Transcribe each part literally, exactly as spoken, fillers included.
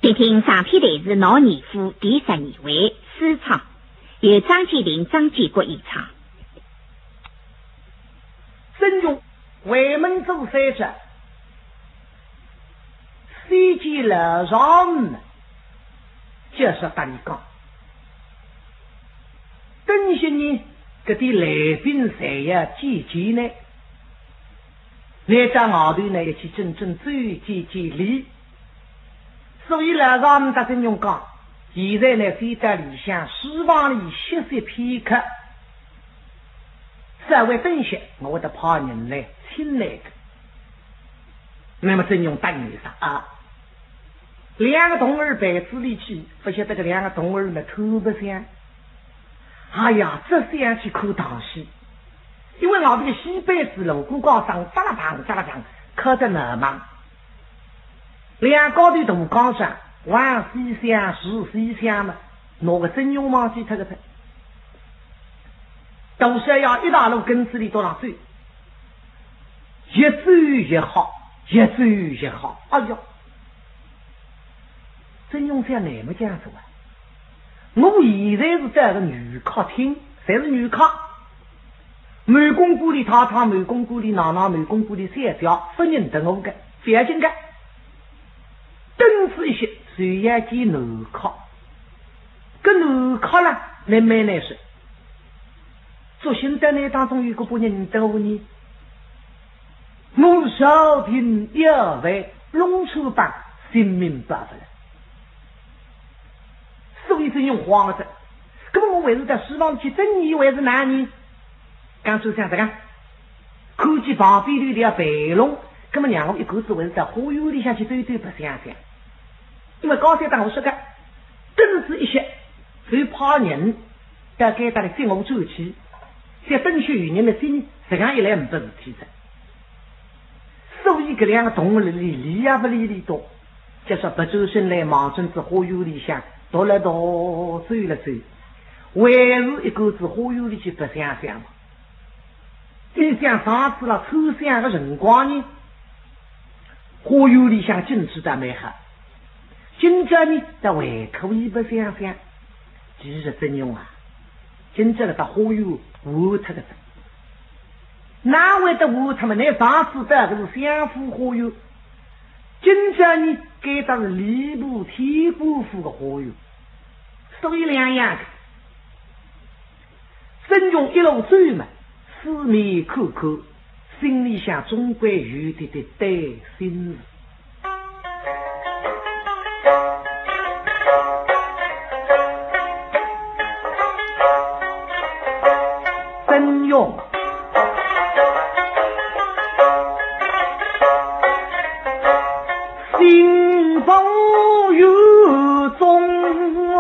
请听长篇弹词《闹严府》第十二回，私闯，由张鉴庭、张鉴国演唱。曾荣回门做生日，先见老丈人，就是搭俚讲。等歇呢，搿点来宾侪要见见呢。 来到外头呢，要去敬敬酒，见见礼。所以老丈人搭曾荣讲，现在呢，先到里向书房里歇息片刻，稍微等歇，我会得派人来请来个。那么曾荣答应一声啊，两个童儿陪仔俚去，勿晓得搿两个童儿呢，偷白相。 哎呀，只想去看堂戏，因为外头个戏班子锣鼓鼓声，喳啦当，喳啦当，敲得闹忙。两家头大街上，往西厢是西厢嘛，拿个曾荣忘记脱个噻。大少爷一大路跟仔俚到上走，越走越好，越走越好。哎呀， 曾荣想，乃末讲哉啊，我现在是到个女客厅，侪是女客。满宫馆里太太、满宫馆里奶奶、满宫馆里小姐，勿认得我个，勿要紧个。等仔一歇，就要见男客。搿男客啦，乃末难说。作兴到倷当中有个勿认得我呢？ 我朝廷要犯弄错帮，性命保勿了。所以曾荣慌了噻。那么我还是到书房里去等俚，还是哪能？刚才想着讲，看见旁边头个陪弄，那么让我一个子还是到花园里向去兜兜白相相。因为刚才搭我说个，等仔一歇，就派人 到该搭来接我转去，再等歇有人来接呢，实梗一来呒不事体哉。所以搿两个童儿哩，理也勿理俚多，就说勿转身来，望准仔花园里向踱了踱，走了走，还是一个子花园里去白相相嘛。俚想上次勒秋香个辰光呢，花园里向景致倒蛮好，今朝呢，倒还可以白相相。 其实曾荣啊，今朝搿搭花园换脱个哉。哪会得换脱嘛？倷上次到搿是相府花园，今朝呢，该搭是吏部天官府个花园，所以两样个。 曾荣一路走嘛，四面看看，心里向总归有点点担心事。曾荣 心中有种有，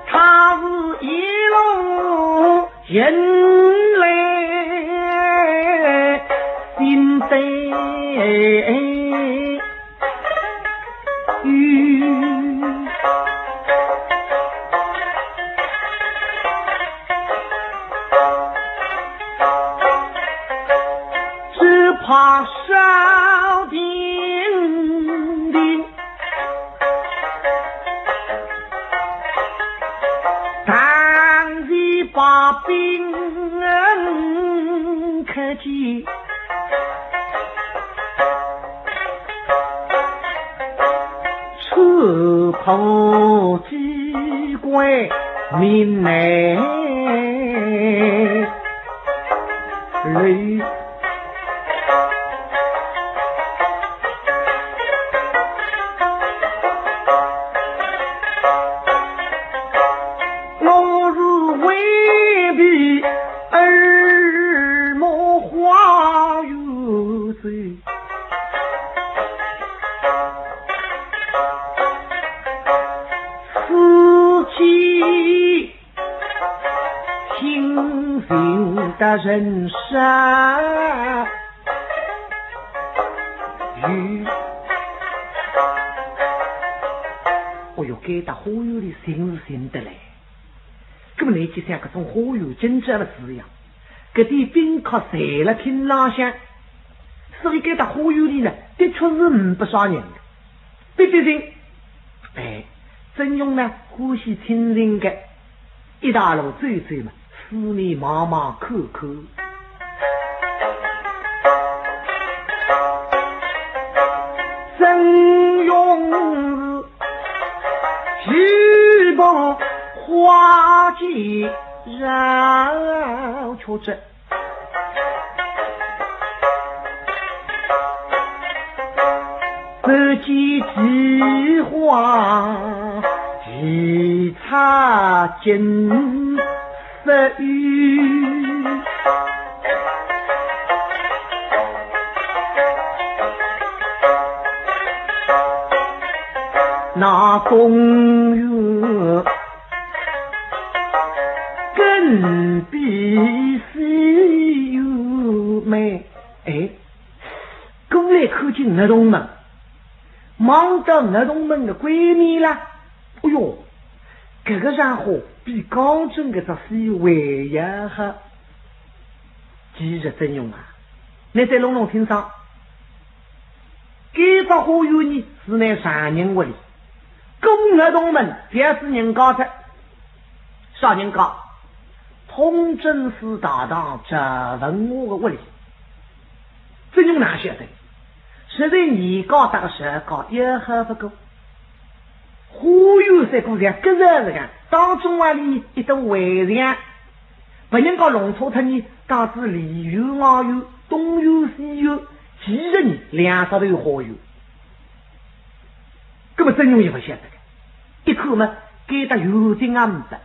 他是一路寻来寻得 只怕少点点，当时把兵客气。 刺破机关命难留。我如未避而没花园走。 四季新寻得人山雨。哦哟，该搭花园里寻是寻得来。那么倷去想，搿种花园真正个字样，搿点宾客侪辣厅浪向，所以搿搭花园里呢，的确是呒不啥人个，毕毕静。哎，曾荣呢，欢喜清静个，一道路走走嘛，四面望望看看。曾荣是一幅花季绕却这 只见奇花异草尽是雨。那公园更比西园美。哎， 过来看见月洞门，望到月洞门个关面啦。哎哟，搿个场化比刚正搿只西还要好。其实曾荣啊，倷再弄弄清爽，搿只花园呢是倷丈人屋里，过月洞门侪是人家个。啥人家？通政司大堂赵文华个屋里。 曾荣哪晓得，实在年家搭个小家也好勿过。花园虽然像隔着实梗，当中啊里一堵围墙，拨人家弄错脱呢，当仔里园、外园、东园、西园，其实呢两只头花园。葛末曾荣也勿晓得个，一看嘛，该搭园丁也呒不，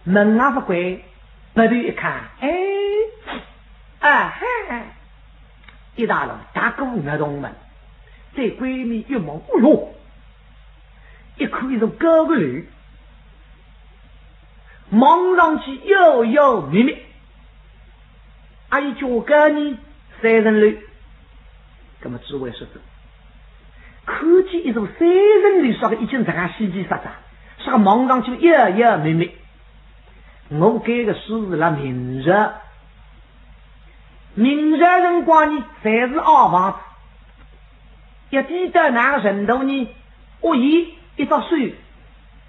门也勿关，拨头一看，哎， 啊哈！一道路踏过月洞门，对关面一望，哎哟，一看一座高个楼，望上去幽幽密密，阿有交关呢，三层楼。葛末诸位说说，看见一座三层楼，说个已经实梗稀奇煞煞，说个望上去幽幽密密。 我搿个书是辣明朝，明朝辰光呢，侪是矮房子，要低到哪个程度呢？屋檐一只手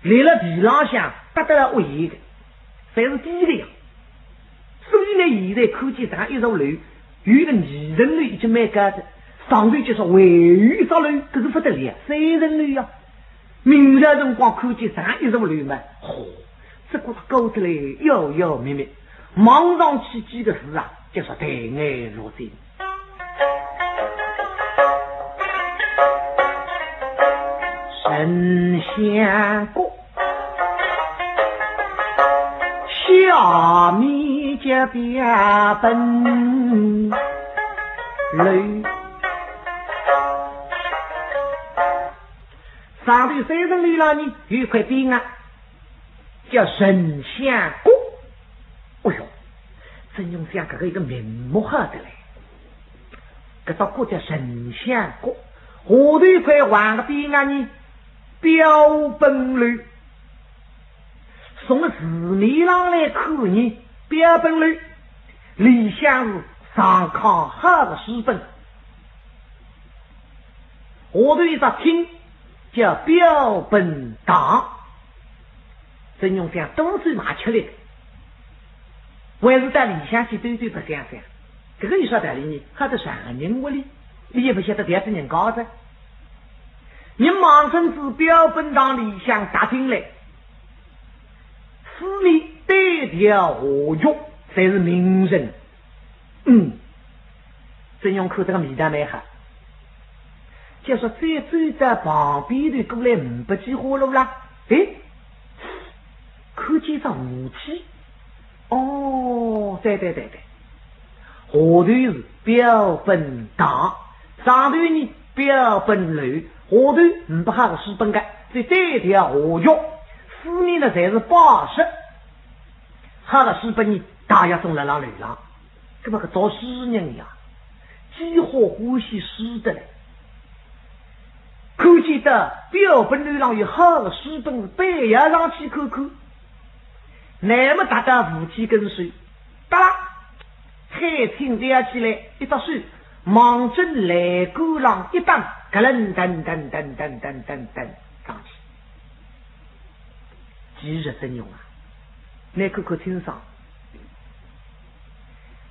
立辣地浪向，搭得牢屋檐个，侪是低个呀。所以呢，现在看见实梗一座楼，有一个二层楼已经蛮高个，上头就说还有一只楼，搿是勿得了，三层楼呀。 明朝辰光看见实梗一座楼嘛，嚯，搿个高得来幽幽密密，望上去几个字啊，叫做抬眼落睛。神仙阁，下面叫标本楼。 上头三层楼浪呢，有一块匾额，叫神仙阁。哎哟，曾荣想搿个一个名目好得来，搿只阁叫神仙阁，下头一块横个匾额呢，标本楼。从字面上来看呢，标本楼里向是藏囥好个书本。 下头一只厅叫标本堂，曾荣想多少蛮吃力个，还是到里向去兜兜白相相。搿个有啥道理呢？好得丈人屋里，伊也勿晓得别只人家个。人望准仔标本堂里向踏进来，四面对调下局，侪是名人。 嗯，曾荣看搿个味道蛮好。就说再走到旁边头过来呒不几化路啦，哎，看见只扶梯。哦，对对对对，下头是标本堂，上头呢标本楼，下头呒不好个书本个，所以对调下局，四面呢侪是摆设，好个书本呢，大约总辣辣楼浪。 搿么搿读书人呀，几化欢喜书得来。看见得标本楼浪有好个书本，必要上去看看。那么踏到扶梯跟首，哒啦，海青撩起来一只手，望准栏杆浪一搭，咯噔噔噔噔噔噔噔上去。其实曾荣啊，倷看看清爽，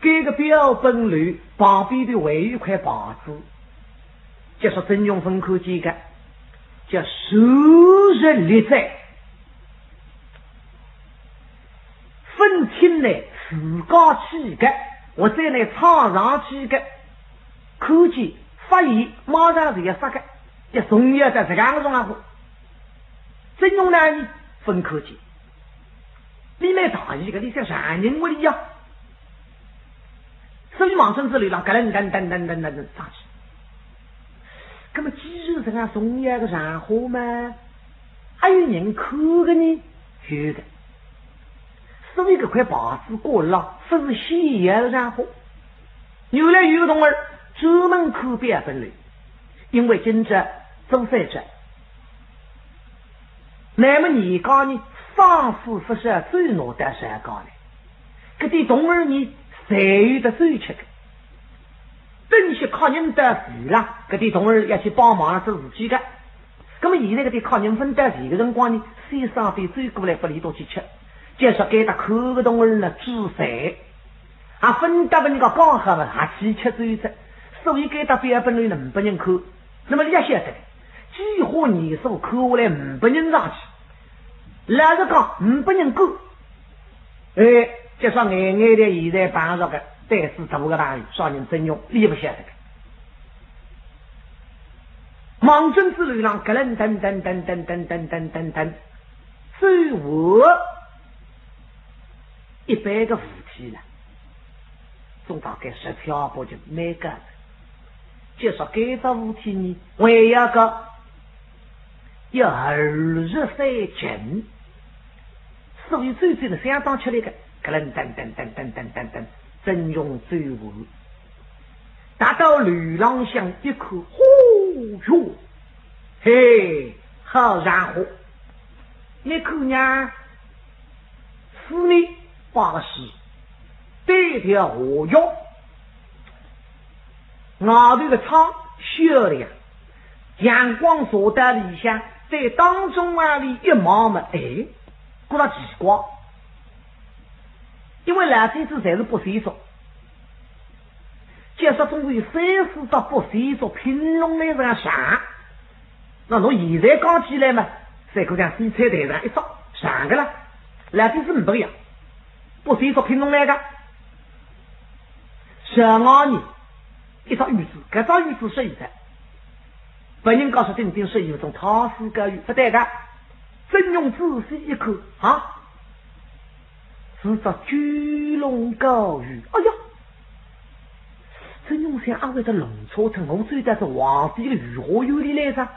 搿个表本楼旁边头还有一块牌子，就说曾荣勿看见个，叫“首日立斩”。 勿听呢自家起个，或者呢闯上去个，看见发现马上就要杀个，要重要个实梗个种啊。曾荣呢，勿看见，俚蛮大意个，俚想丈人屋里呀。所以望准仔楼浪咯噔噔噔噔噔噔噔上去。那么既然实梗重要个场化嘛，还有人看个呢？有个。 所以搿块牌子挂了，勿是显眼个场化。原来有个童儿专门看表本楼，因为今朝做三节，那么人家呢，生死勿晓得走哪搭上街来，搿点童儿呢，侪有得走吃个。等歇客人到齐了，搿点童儿要去帮忙做事体个。 那么现在搿点客人勿到齐个辰光呢，先生便走过来拨俚笃去吃。就说该搭看个童儿呢，嘴馋，也勿搭拨人家讲好了，也去吃走哉。所以该搭表本楼呢，呒拨人看。那么俚也晓得，几化年数看下来，呒拨人上去。老实讲，呒拨人管。 哎，就说眼眼的现在碰着个胆子大个朋友，啥人曾荣，俚勿晓得个。望准仔楼浪咯噔噔噔噔噔噔噔噔噔，走完一般个扶梯了，总大概十七八级蛮高个。就说该只扶梯呢，还要高，要二十三级。 所以走走呢相当吃力个，咯噔噔噔噔噔噔噔噔，曾荣走完。踏到楼浪向一看，嚯哟，嘿，好场化！倷看呀，四面摆个书，对条河腰， 外头个窗小了呀，阳光射到里向，对当中往里一望嘛，哎，觉着奇怪，因为老底子侪是八仙桌，就说总归有三四只八仙桌拼拢来实梗长。那侬现在讲起来嘛，赛过像西餐台上一只长个了，老底子勿一样，八仙桌拼拢来个。 上外呢，一只椅子，搿只椅子适意哉。别人家说顶顶适意，种太师高椅，勿对个。曾荣仔细一看，啊，是只九龙高椅。哎呀，曾荣想，阿会得弄错脱，我走到是皇帝个御花园里来哉，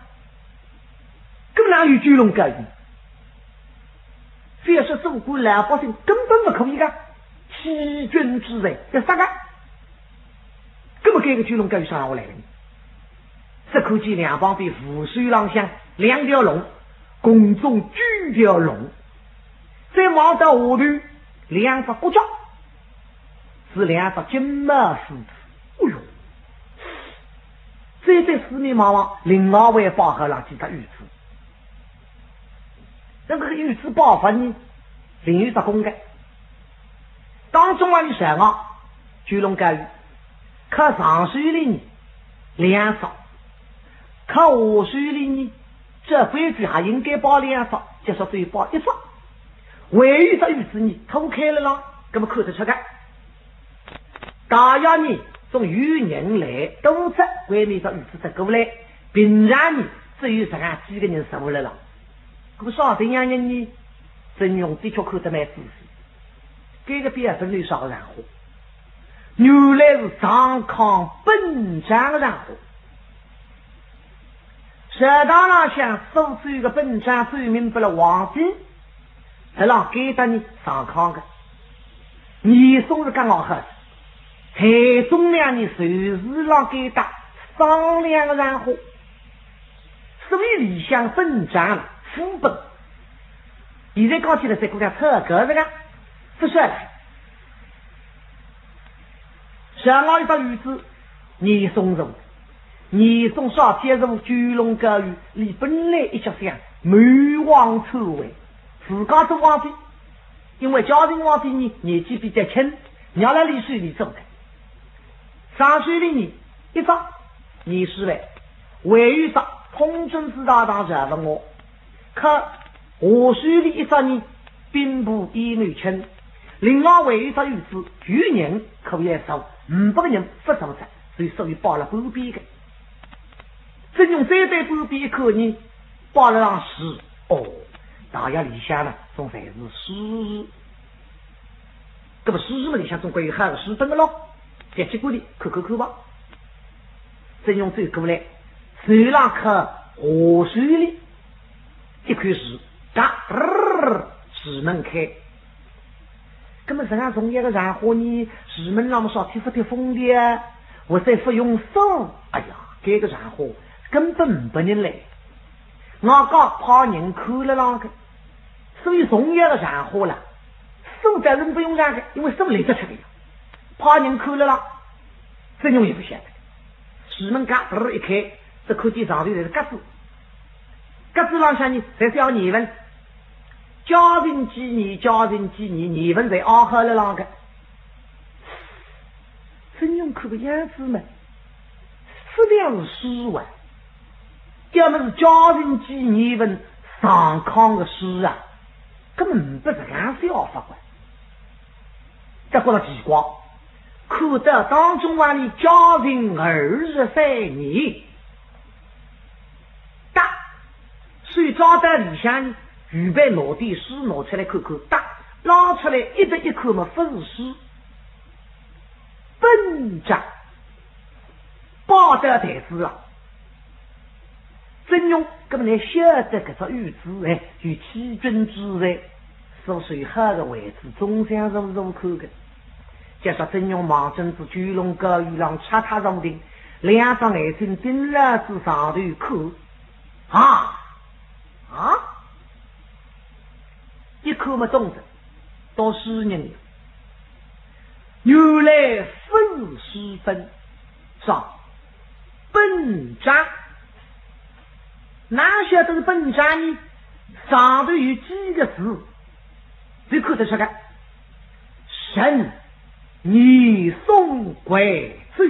搿么哪有九龙高椅？ 覅说做官，老百姓根本勿可以个，欺君之罪，要杀个。搿么该个九龙高椅啥场化来个呢？只看见两旁边扶手浪向两条龙，共总九条龙，再望到下头两只角角，是两只金毛狮子。哎哟，再对四面望望，另外还摆好了几只椅子。 搿个椅子摆法呢，另有一只功个。当中啊，有啥个？九龙高椅，靠上手里呢，两只；靠下手里呢，照规矩还应该摆两只，就说只有摆一只。还有一只椅子呢，拖开了啦，搿么看得出个。 大爷呢，总有人来，多则外面只椅子得过来，平常呢，只有实梗几个人坐了啦。搿么啥等样人呢？曾荣的确看得蛮仔细，搿个表本楼啥场化？原来是上炕本账场化。朝堂浪向所奏个本章奏明拨了皇帝， 辣辣该搭呢上炕个，严嵩是讲好好，太宗两人就是辣该搭商量个场化，所以里向本章了，副本。现在讲起来，这个叫草稿是个，不说了。上外一只椅子，严嵩坐。严嵩啥体坐？九龙高御，俚本来一直想谋王篡位，自家做皇帝，因为嘉靖皇帝呢年纪比较轻，让俚手里做个。上手里呢，一只严世蕃，还有一只通政司大堂赵文华。 可下手里一只呢，兵部尚书卿，另外还有一只儿子，有人可以做，呒不个人勿做哉，所以属于摆了半边个。曾荣再对半边一看呢，摆了张书，哦，大约里向呢，总侪是书。 搿么书么里向总归有好个书本个咯，再去过里看看看吧。曾荣走过来，手浪去下手里，一看书，嘎，书门开。搿么实梗重要个场化呢，书门浪么啥体勿贴封条啊？或者勿用锁？哎呀，搿个场化根本呒不人来，外加怕人看了浪个。 所以重要个场化啦，锁当然勿用上个，因为锁来得出个呀。怕人看了啦，曾荣也勿晓得。书门嘎嘚儿一开，只看见上头侪是格子，格子浪向呢，侪是要年份，嘉靖几年，嘉靖几年，年份侪写好了浪个。曾荣看个样子嘛， 是两是书啊，要么是嘉靖几年份上刊个书啊，根本呒不实梗写法个。再觉着奇怪，看到当中啊，里嘉靖二十三年，哒，手抓到里向呢，预备拿点书拿出来看看，哒，拉出来一读一看嘛，勿是书，本章。 摆到台子浪。曾荣搿么倷晓得搿只案子哎，有欺君之罪，所以好个位置总想坐坐看个。就说曾荣望准仔九龙高御浪恰恰坐定，两只眼睛盯牢仔上头看。啊！啊！一看么懂哉，到书人了。 原来勿是书本，是本章。哪晓得是本章呢？上头有几个字，就看得出个。臣严嵩跪奏。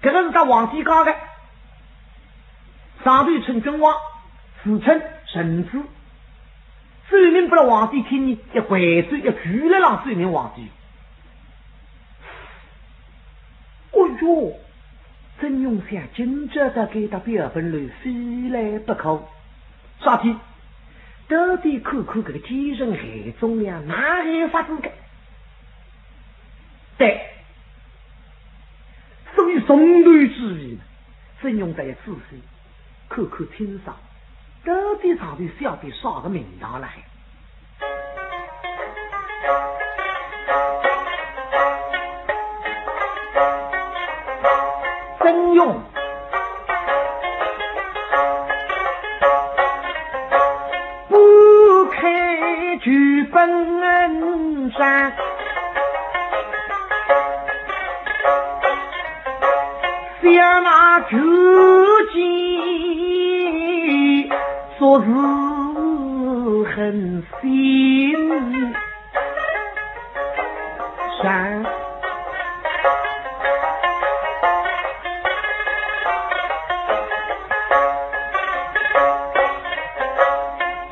搿个是搭皇帝讲个，上头称君王，自称臣子。 奏明拨了皇帝听呢，要跪奏，要跪勒浪奏明皇帝。哦哟，曾荣想今朝到该搭表本楼非来不可。啥体？到底看看搿个奸臣害忠良哪哼法子个？对，所以从头至尾，曾荣侪要仔细 看看清爽，到底上头写点啥个名堂了还？曾荣拨开九本章， 想那究竟说是很心善。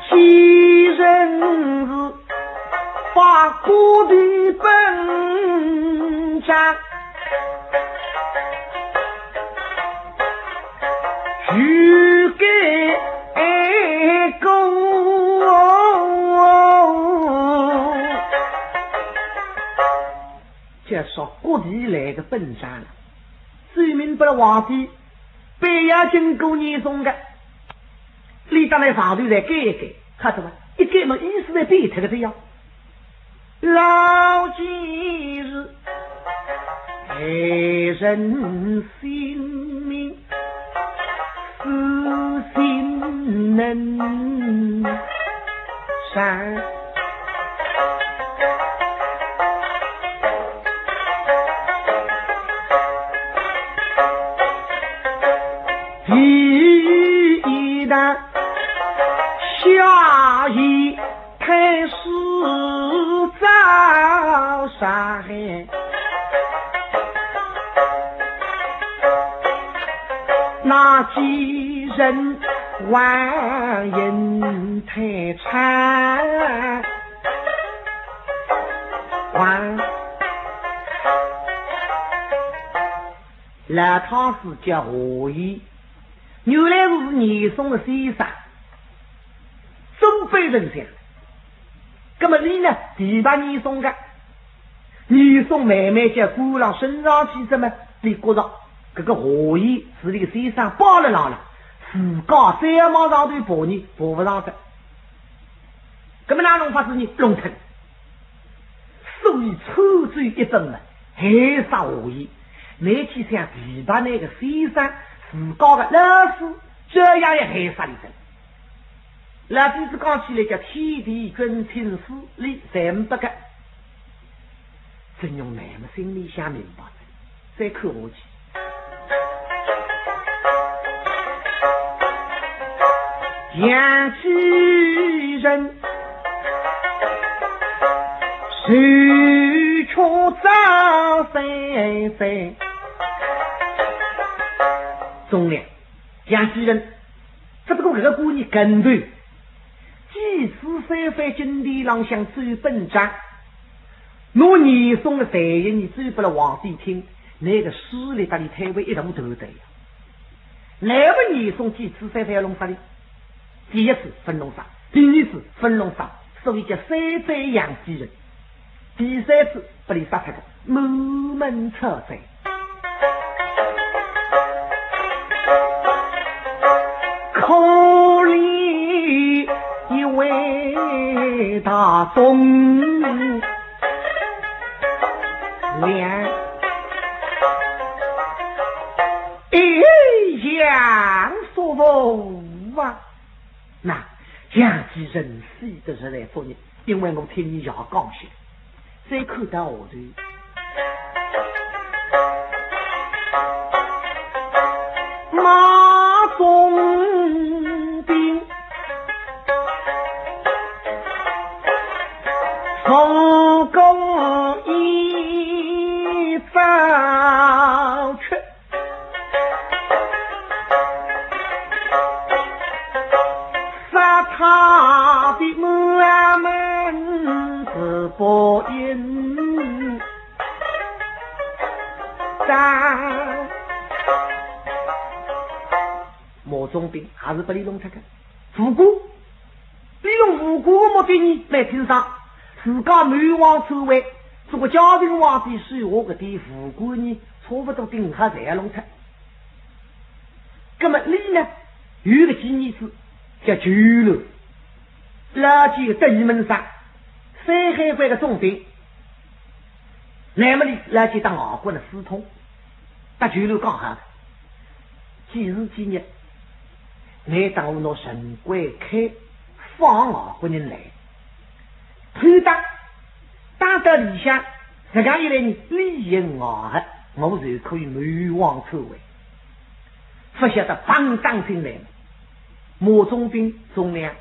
既然是 把各地本章，就该个。就说各地来个本章了，奏明拨了皇帝，必要经过严嵩个。 俚搭俚上头侪改一改，看着伐？一改嘛，意思侪变脱个这样。老奸臣害人性命，私心能善。那几人还因太惨，还。老太师叫何晏，原来是严嵩的先生，中辈人将。那么伊呢，提拔严嵩个，严嵩慢慢叫官浪升上去，怎么伊觉着搿个何晏是伊个先生包了浪了，自家再要往上头爬呢，爬勿上去。那么哪能法子呢？弄脱。所以抽走一本嘛，害杀何晏。乃去想提拔那个先生，自家个老师，这样也害杀伊个。老底子讲起来叫天地君亲师，伊侪勿个。曾荣乃么心里想明白了，再看下去。杨继盛，受屈遭三番。忠良，杨继盛，只不过搿个官呢，跟头，几次三番金殿浪向奏本章，拿严嵩的罪行呢奏拨了皇帝听，那个势力搭伊推扳一大头的呀。那么严嵩几次三番要弄杀伊，第一次勿弄杀，第二次勿弄杀，所以叫三斩杨继盛。第三次拨伊杀脱个，满门抄斩。可怜一位大忠良，一样说无啊。那杨继盛死得实在作孽，因为我听伊爷讲些。 再看到下头，马忠宾，后宫一遭屈，杀他的满门是报应。 马忠宾还是拨伊弄脱个。无辜，伊弄无辜个目的呢，蛮清爽。自家谋王篡位，做个嘉靖皇帝手下搿点武官呢，差勿多顶好侪要弄脱。那么伊呢，有个寄儿子叫周鸾，老几个得意门生，山海关个总兵。 那么伊拉就搭外国人私通，搭周鸾讲好，几时几日，倷搭我拿城关开，放外国人来。推打，打到里向，实梗一来呢，里应外合，我就可以谋王篡位。勿晓得碰打进来，马忠宾、忠良，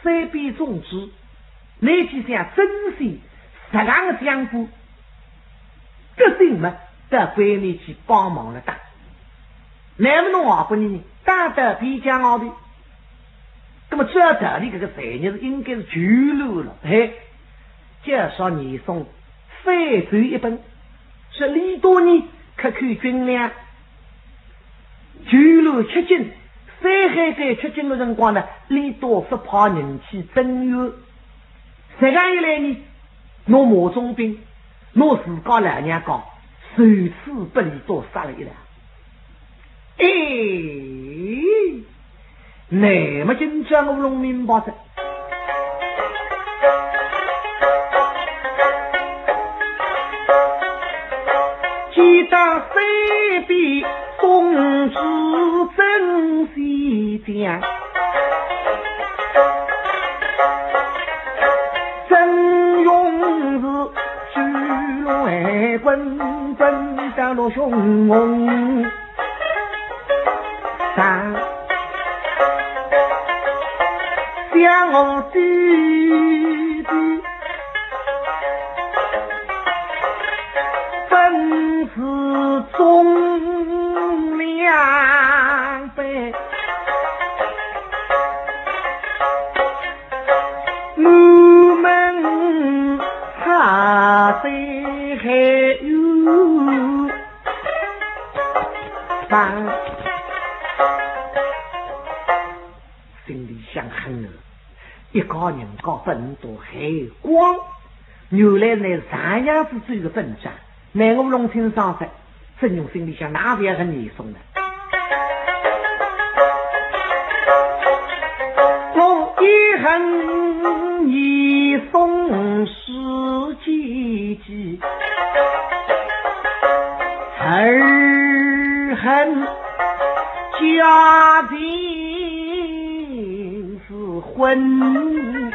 三边总制， 倷去想真心实梗个相公，搿顶么到关面去帮忙了打。那么侬外国人呢，打到边疆外头，那么照道理搿个罪孽是应该是周鸾了，嘿，叫啥严嵩反转一本，说李多呢克扣军粮， 周鸾吃紧，山海关吃紧个辰光呢，李多勿派人去增援。实梗一来呢，拿马忠宾，拿自家老娘家，首次拨李多杀了一了。哎， 那么今朝我弄明白哉。既当三边总制曾铣将，曾荣是周鸾棍，棍打落胸。 上，想我弟弟，是忠良辈，满门茶水还有芳。心里想，很啊，一家人家本都还光，原来乃这样子走个本章。 乃我弄清爽哉，曾荣心里想，哪里还很严肃呢？我也很严肃，是几句，而恨家庭是昏。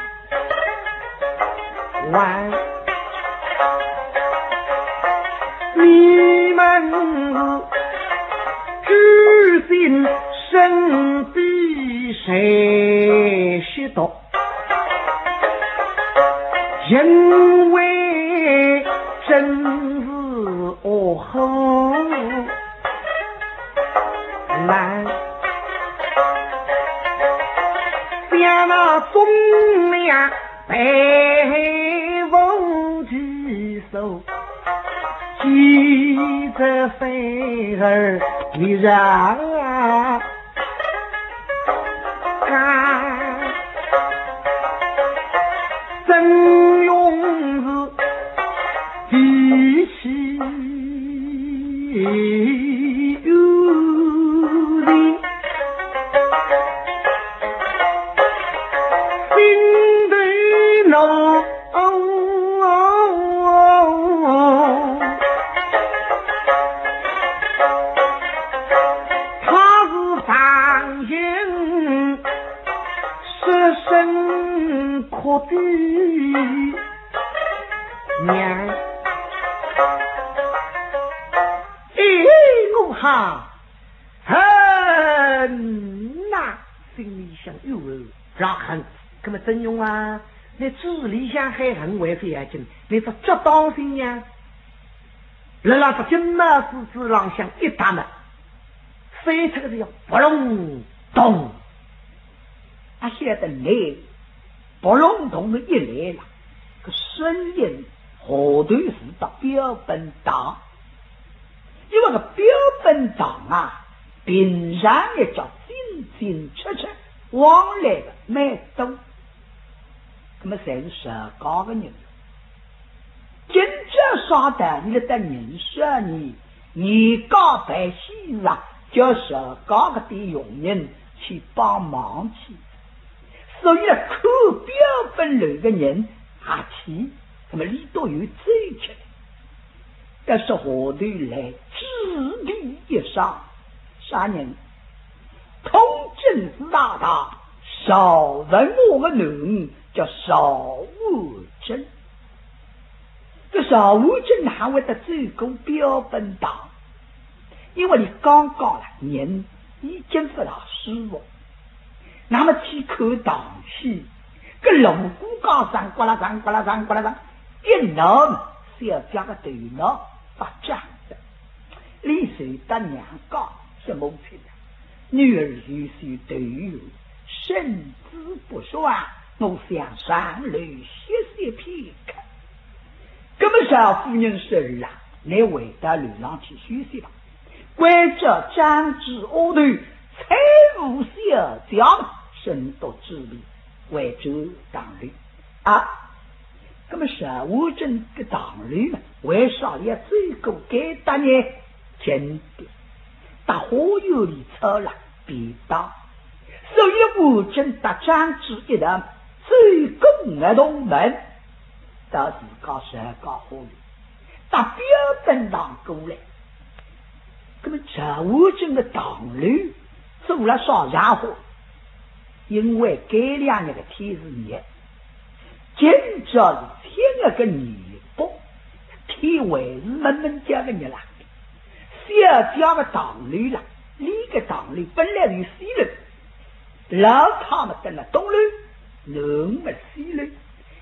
还，你们是居心深的谁识得，因为真是恶后难。想那忠良 被父之手，几则非儿你让啊，曾荣是脾气 有理，心头怒。他是旁人失声哭的娘。 哎，我好恨呐！心里想，哟，老恨。那么曾荣啊，你嘴里向还恨还勿要紧，你只脚当心呀。辣辣只金毛狮子浪向一搭嘛，飞出个是要扑隆咚。 阿晓得来，扑隆咚一来了，个声音下头是搭标本堂。因为个标本堂啊，平常一家进进出出，往来个蛮多。那么侪是自家个人。 今朝啥道理搭人说呢，人家办喜事啊，叫自家个点佣人去帮忙去。所以呢，看标本楼个人客气，那么里头有走出来。但是下头来指头一上，啥人？通政司大大赵文华个囡儿叫赵婉贞。 这赵婉贞哪会得走过标本堂？因为伊刚刚了，人已经勿大舒服。那么去看堂戏，搿锣鼓声呱啦声，呱啦声，呱啦声，一弄，小姐个头脑发胀了。伊就搭娘讲，是母亲啊，女儿有些头晕，身子不爽，我想上楼歇息片刻。 那么赵夫人说啦，你回到楼浪去休息吧。关照张氏丫头搀扶小姐，升到主里，回转堂楼。啊，那么赵婉贞个堂楼嘛，为啥要走过该搭呢？近点，搭花园里出来便当。所以婉贞搭张氏一道走过月洞门， 到自家自家花园，搭标本堂过来。那么赵婉贞个堂楼做了啥场化？因为该两日个天是热，今朝是七月个廿八，天还是闷闷叫个热啦。小姐个堂楼啦，伊个堂楼本来是西楼， 老太么登了东楼，囡儿么西楼，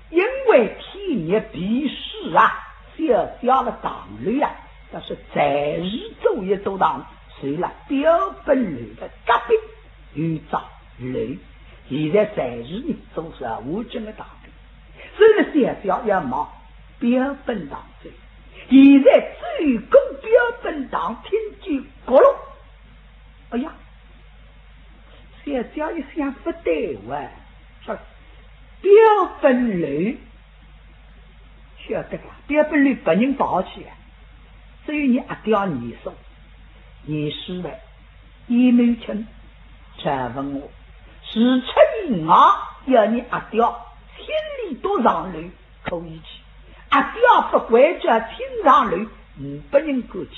因为天热避暑啊，小姐个堂楼啊，但是暂时做一做堂，随了标本楼的隔壁有一只楼，现在暂时呢做是吴镇的堂楼。所以呢，小姐要往标本堂走，现在走过标本堂，听见咯咯，哎呀，小姐一想不对哇，说标本楼 晓得个，标本楼别人跑去啊，只有伲阿爹严嵩、严世蕃、鄢懋卿、赵文华，除此以外，要伲阿爹千里独上楼可以去。阿爹不关照千丈楼，呒不人敢去。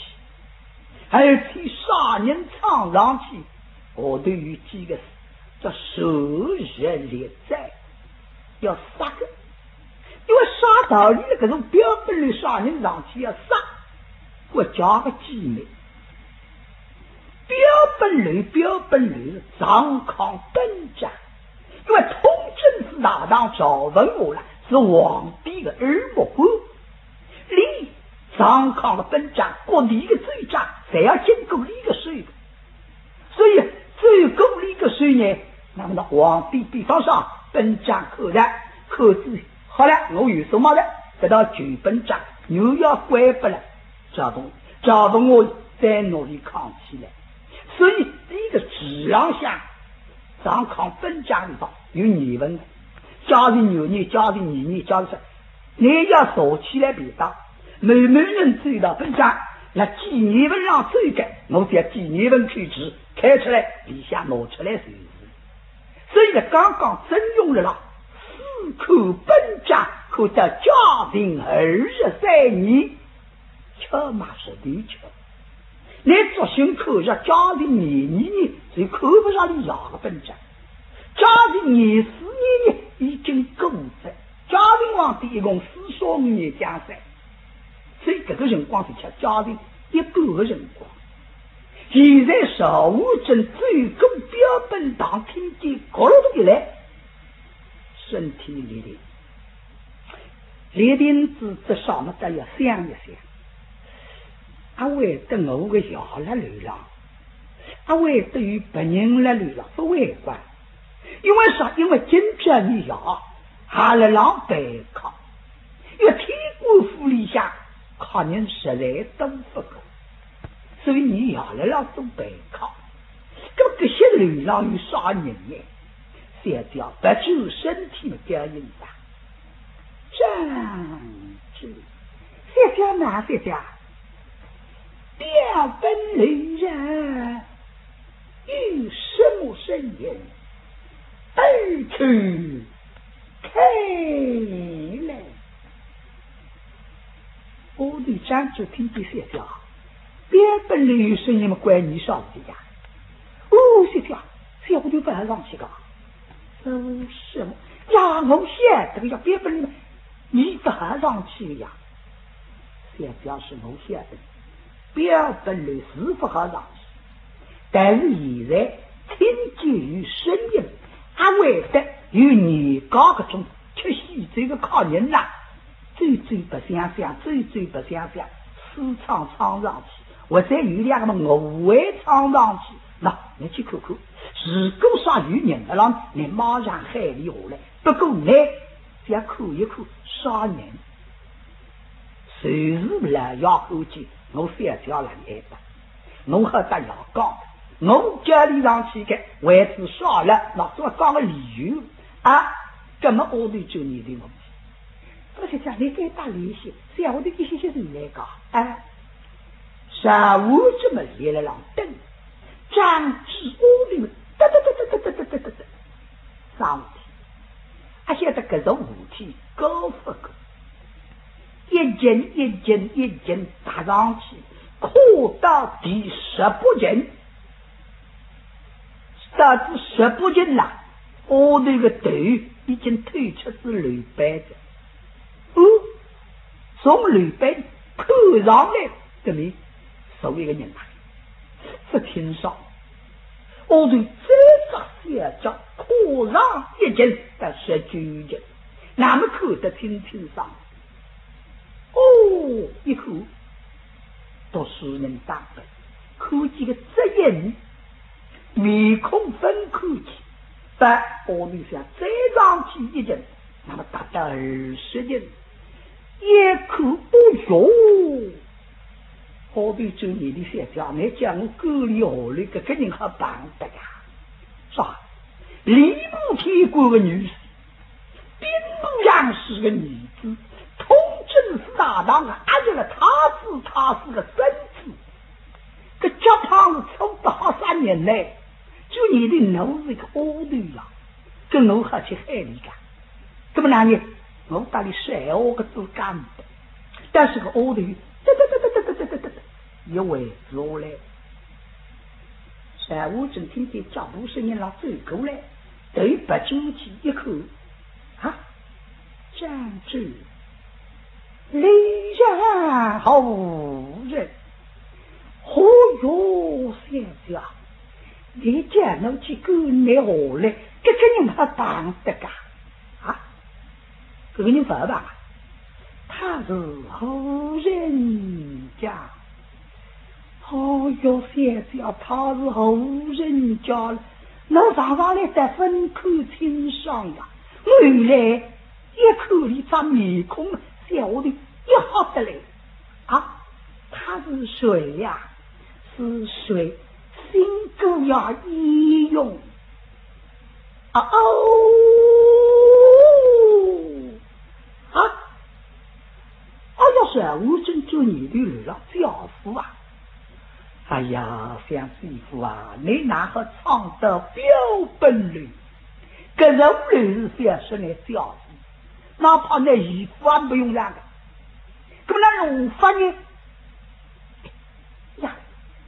而且啥人闯上去，下头有几个字，叫首日立斩，要杀个。 因为啥道理呢？搿种标本楼啥人上去要杀，国家的机密。标本楼，标本楼是上抗本章，因为通政司大堂赵文华啦，是皇帝的耳目官，俚上抗的本章，各地的奏章，侪要经过俚的手的。 所以奏过俚个手呢，那么呢，皇帝比方说本章看了，看仔好了，我有数目了，搿道旧本章又要还拨了赵文华，赵文华再拿俚抗起来。所以俚个字浪向，上抗本章里头有年份的，嘉靖元年、嘉靖二年、嘉靖三， 你要说起来便当，某某人奏道本章，辣纪念文浪奏个，我就要纪念文开字，开出来，里向拿出来就是。所以呢，刚刚曾荣了啦，试看本章，看到嘉靖二十三年，巧嘛是的巧。 你作兴看着嘉靖廿二年，就看勿着俚啥个本章。嘉靖廿四年呢，已经过哉。嘉靖皇帝一共四十五年江山，所以搿个辰光是吃嘉靖一半个辰光。现在赵文华正走过标本堂，听见咯咯一来，身体立定，立定仔，仔啥么得要想一想。 阿会得我个爷辣楼浪，阿会得有别人辣楼浪，勿会个。因为啥？因为今朝伲爷还辣浪陪客，因为天官府里向客人实在多勿过，所以伲爷辣浪做陪客。搿么搿歇楼浪有啥人呢？小姐勿转身体么，叫应声。 站住！小姐呐，小姐，标本楼上有什么声音？二去看来。下头站住，听见小姐，标本楼有声音么，关你啥事体呀？哦，小姐，小姐勿好上去个。 做什么？呀，我晓得个呀，标本楼，伲勿好上去个呀。小姐说我晓得，标本楼是勿好上去，但是现在听见有声音，阿会得有伲家搿种吃喜酒个客人呐， 走走白相相，走走白相相，私闯闯上去，或者有两个么误会闯上去，喏，你去看看。如果啥有人辣浪，你马上喊俚下来。不过呢，只要看一看啥人，就是勿要要看见，我小姐辣埃搭，我好搭爷讲，我叫俚上去个，为仔啥了，喏，总讲个理由啊，搿么下头就念头问题。 勿是讲你该搭联系，小的一歇歇就来个，哎，啥物事么立辣浪等，张志屋里么哒哒哒哒哒哒哒哒哒哒，啥事体？阿晓得搿种事体高勿高？一级一级一级踏上去，跨到第十八级， 到仔十八级啦，下头个头已经透出仔楼板哉。哦，从楼板看上来，搿面坐一个人呐，勿清爽。下头再只小脚跨上一级到十九级，那么看得清清爽。哦，一看，书人打扮，看见个只影，面孔勿看见，但我里想再上去一层，那么达到二十层，一看，哦哟，下头就你的小姐，你叫我过里下里，搿个人好碰得呀，是吧？礼部天官个女婿，兵部尚书个儿子，通政司大堂个阿侄个太子，太子个孙子，搿脚胖是粗得好吓人呢，就你的奴是一个丫头呀，搿我好去害你个。搿么哪能？我搭伊说闲话个资格呒不，但是个丫头，得得得得得得得得得，又回转来。单于正听见脚步声音浪走过来，头别转去一看，啊，张周，你是何人？哦哟，小姐，你叫我去过里下里，搿个人好碰得个啊？搿个人勿好碰啊？他是何人家？哦哟，小姐，他是何人家了？侬上上来得勿看清爽呀，原来一看伊张面孔，小丫头一吓得来。啊，他是谁呀？是谁？新姑爷易容。啊哦，啊，哎呀，单于正转念头来了，姐夫啊！哎呀，想姐夫啊，你哪好闯到表本楼？搿层楼是小说倷姐夫，哪怕倷姨夫也勿用让个。搿么哪能法呢？呀，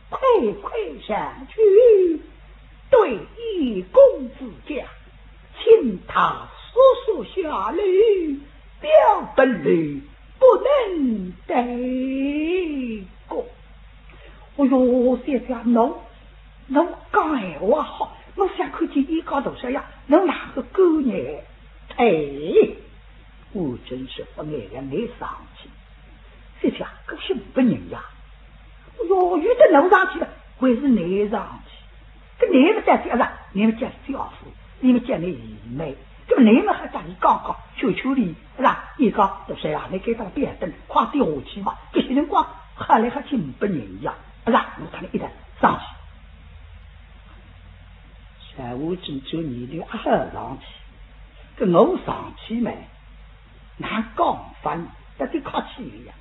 快快上去，对易公子讲，请他速速下楼，表本楼不能耽搁。哦哟，小姐，侬，侬讲闲话好，我想看见伊讲大少爷，侬哪个敢呢？哎，我真是勿碍呀，你上去。小姐，搿是勿拨人呀。哦哟，有得侬上去了，还是你上去？搿你们再讲了，你们叫姐夫，你们叫你姨妹，搿么你们还搭伊讲讲，求求伊，是吧？伊讲，大少爷，你该当别等，快点下去吧。搿些辰光，喊来喊去勿拨人呀，是吧？我搭你一道上去。单于正转念头啊，好上去，搿我上去嘛，哪讲法呢？到底客气个呀。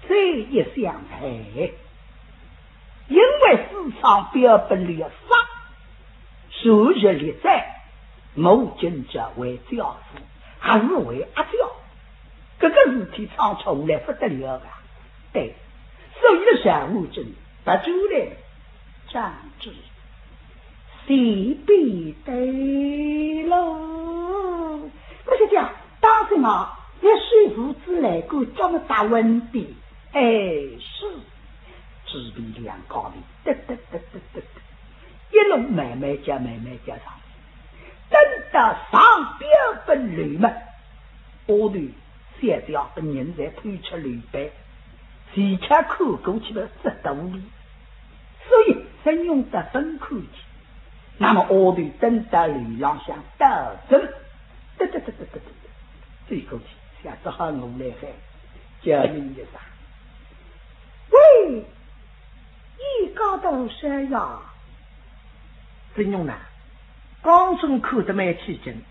再一想，哎，因为私闯表本楼要杀，昨日立斩，母亲这位姐夫，还是位阿姐，搿个事体闯出来勿得了啊。对，所以单于正勿转来，站住，随便对喽。我是讲，当心啊，你是父子来过这么大问题。哎，是。只比两家里，得得得得得得，一路慢慢叫，慢慢叫上去。等到上表本楼嘛，丫头小姐个人侪退出楼板，齐巧看过去了，只道理。所以曾荣得分开去，那么丫头等到楼浪向到站，得得得得得得，走过去，想只好我来喊，叫伊一声。喂，易家大少爷。曾荣呐，刚正看得蛮起劲，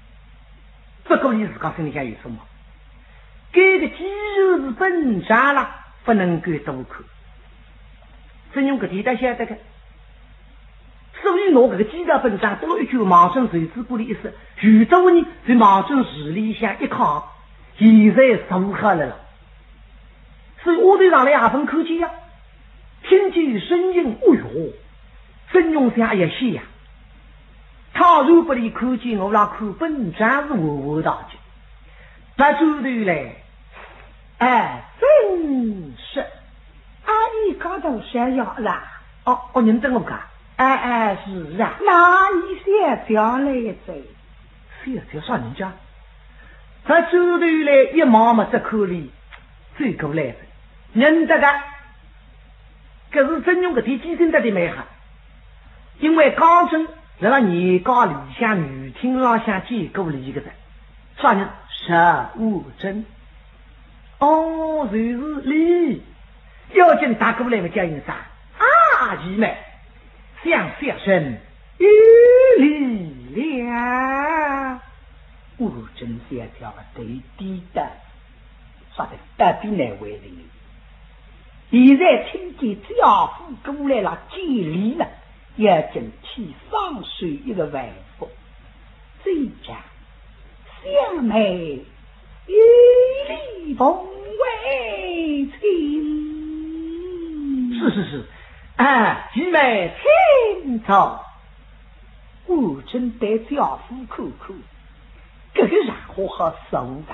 不过伊自家心里向有数嘛。搿个既然是本章了，不能够多看。曾荣搿点倒晓得个，所以拿搿个几道本章多一句望准袖子管里一塞，有多呢，就望准袖里向一囥，现在坐好了啦。所以丫头上来也勿看见呀。 听见声音，哎哟，曾荣想，哎呀，险呀！倘若拨伊看见我辣看本章是完完大吉。别转头来，哎，曾荣，啊，易家大少爷啦。哦，哦，认得我个？哎，哎，是啊。那你小姐来哉？小姐啥人家？别转头来一望嘛，只看伊走过来哉，认得个。搿是曾荣搿点记性得的蛮好，因为刚正辣辣严家里向女厅浪向见过俚个哉，啥人？石婉贞。哦，就是俚。要紧踏过来么叫应声，啊，姨妹，想小生有礼了。婉贞小姐个头低得，啥个到底难为情。现在听见姐夫过来了，见礼了，要紧替双手一个万福。这样，小妹有礼奉为亲。是是是，啊，姨妹请坐。婉贞对姐夫看看，搿个场化好受个。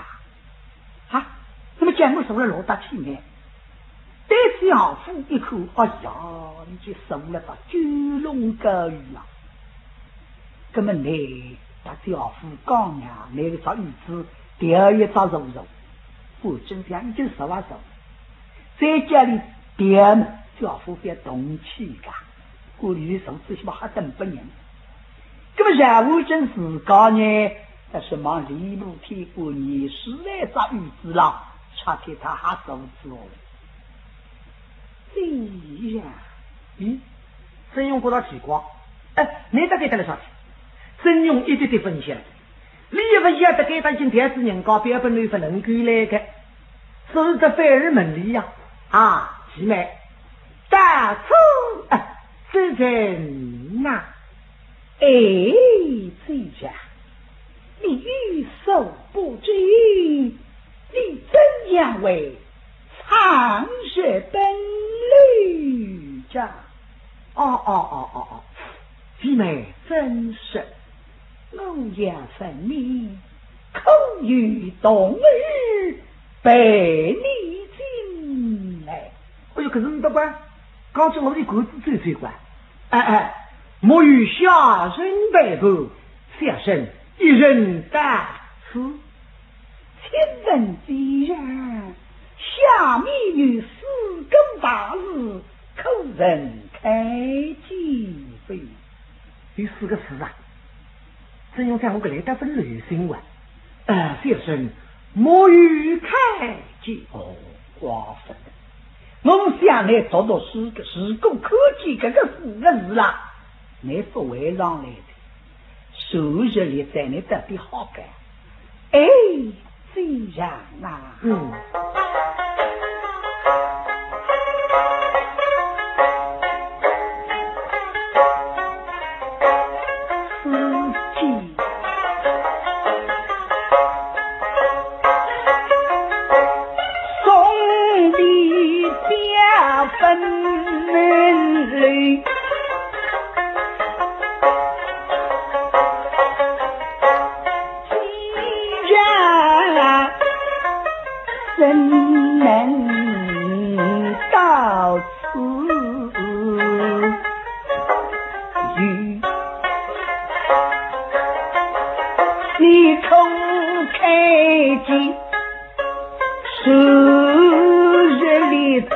啊，那么叫我坐了老大气呢？对姐夫一看，哎呀，你就坐了吧，九龙高椅啊。那么你搭姐夫讲呀，拿个只椅子调一只坐坐。婉贞想，你就坐啊坐。再叫俚调呢，姐夫覅动气个，屋里坐仔些么好等不人。那么石婉贞自家呢，但是望里部天官，你实在只椅子啦，差点他还坐仔哦。这样，咦，曾荣觉着奇怪，哎，你搭该搭来啥去？曾荣一点点勿晓得，俚也勿晓得该搭已经调仔人家，表本来勿能够来个，所以这反而问俚呀，啊，姐妹，到此，哎，是人呐。 哎，姐呀，你有所不知，你怎样会闯入本楼呀？哦哦哦哦哦，姐妹真是，我要问你，可有童儿 陪你进来。哎哟，搿是呒不怪，刚正我的官子最最怪。哎哎，没有下人陪伴，小生一人到此。请问姐呀，下面有四个大字，可曾看见否？有四个字啊， 曾荣想我搿来得勿留心哇。呃，小生没有看见。哦，怪勿得。我想你读读书个，如果看见搿个四个字啦，你勿会上来的。数学里在你到底好个。哎， 这样啊。嗯。四季。送你表分楼。 既然怎能到此游？你可看见 数日里在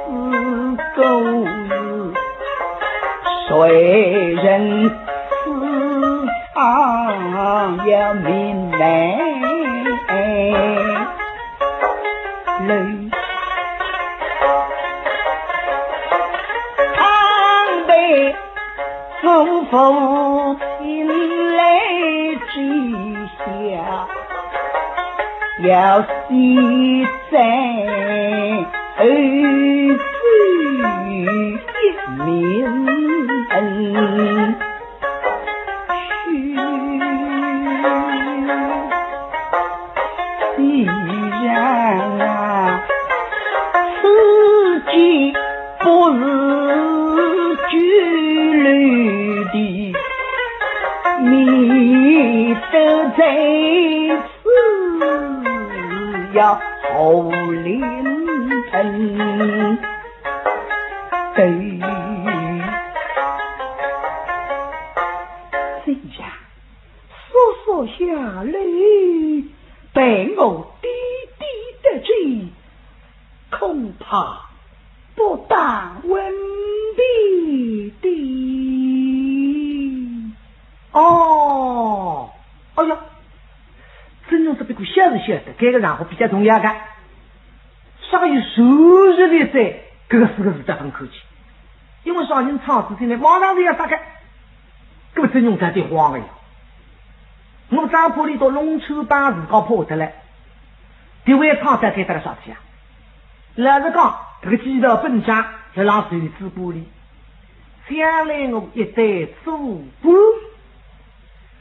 此过日，谁人私藏也明来楼。倘被 我父亲来知晓，要死在儿子一命。既然啊，此计 不是拘留的，你得在此要候灵等。对，这样，速速下楼，被我爹爹得知，恐怕不当问题的。哦，哎呀，曾荣搿个晓是晓得，搿个场合比较重要个，啥个有数学的在搿个四个字得分看见，因为啥人唱仔进来，马上就要杀开，搿么曾荣到底慌个呀。我们张伯礼到弄出把自家破得来，这位唱在该搭个啥体啊？ 老实讲，搿个几道本章辣浪袖子管里，将来我一旦做官，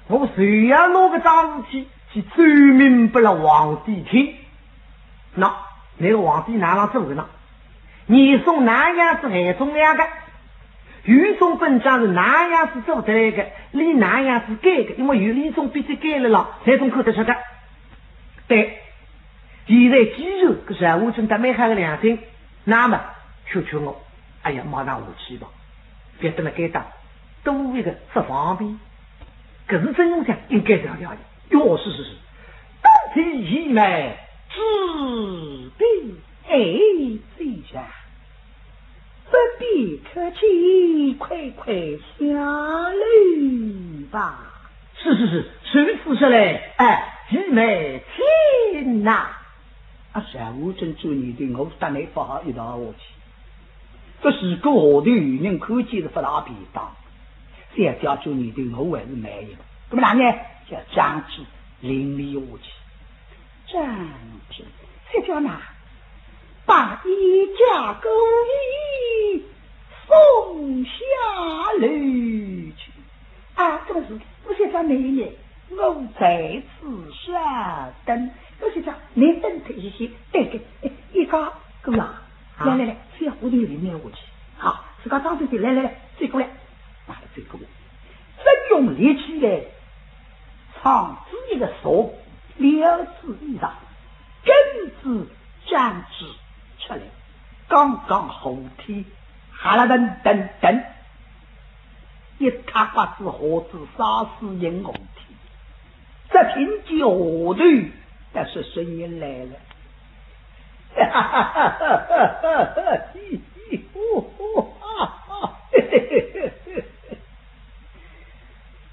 我就要拿搿桩事体去奏明拨了皇帝听。喏，搿个皇帝哪能做个呢？严嵩哪样子害忠良个，有种本章是哪样子做得来个，俚哪样子改个，因为有俚种笔迹改了咯，侪总看得出个。对， 现在既然搿赵武诚倒蛮好个良心，那么劝劝我，哎呀，马上下去吧，覅等了该搭，多一个勿方便。搿是曾荣想应该这样的。哟，是是是，多谢贤妹指点。哎，这下不必客气，快快下楼吧。 是是是，如此说来，哎，贤妹请呐。啊，赵武诚转念头，我搭倷勿好一道下去。搿如果下头有人看见是勿大便当，小姐转念头，我还是慢一步。那么哪能？叫张志领俚下去。 这样子，小姐呐，把一家各位送下楼去。啊，这个是，我小姐倷呢，我在此稍等。我小姐，倷等脱歇歇，对对，一家各位啊，啊。来来来，小丫头领倷下去。好，自家张姐姐，来来来，走过来，啊，走过来。 曾荣立起来，唱仔一个熟，撩仔衣裳，跟仔张志出来，刚刚后天，哈啦噔噔噔，一塌刮子鞋子杀死银红天。只听见下头，但是声音来了。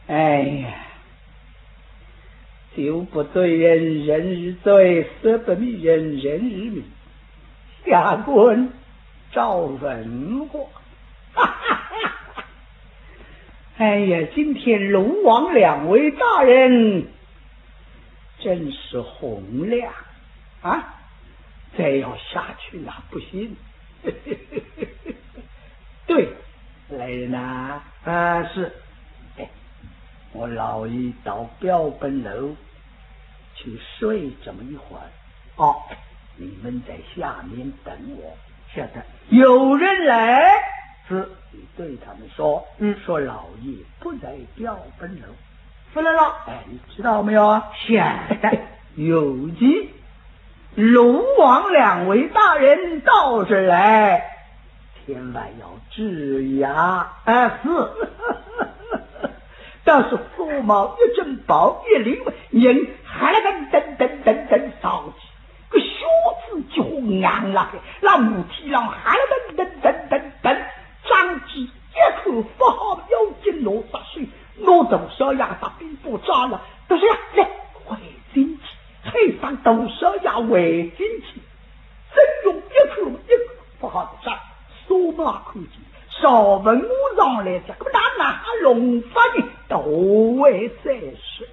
哎呀，酒不醉人人人醉，色不迷人人迷。下官赵文华。哎呀，今天鲁王两位大人真是洪亮啊！再要下去那不行。对，来人呐！啊，是。哎，我老爷到表本楼去睡这么一会儿。哦，你们在下面等我。晓得。有人来，是。你对他们说，嗯。说老爷不在表本楼。不来了。哎，你知道没有？晓得。有的，鲁王两位大人到这儿来，千万要注意啊。哎，是。但是纱帽一整包，一领人，哈啦噔噔噔噔噔上去，个靴子几乎硬了海，那马蹄浪哈啦噔噔噔噔噔，张志一看勿好，要紧拿只手，拿大少爷搭臂膊抓牢，大少爷，来，回进去，喊声大少爷回进去。曾荣一看，一看勿好，啥？纱帽看见，赵文华上来讲，搿么哪能弄法呢？待会再说。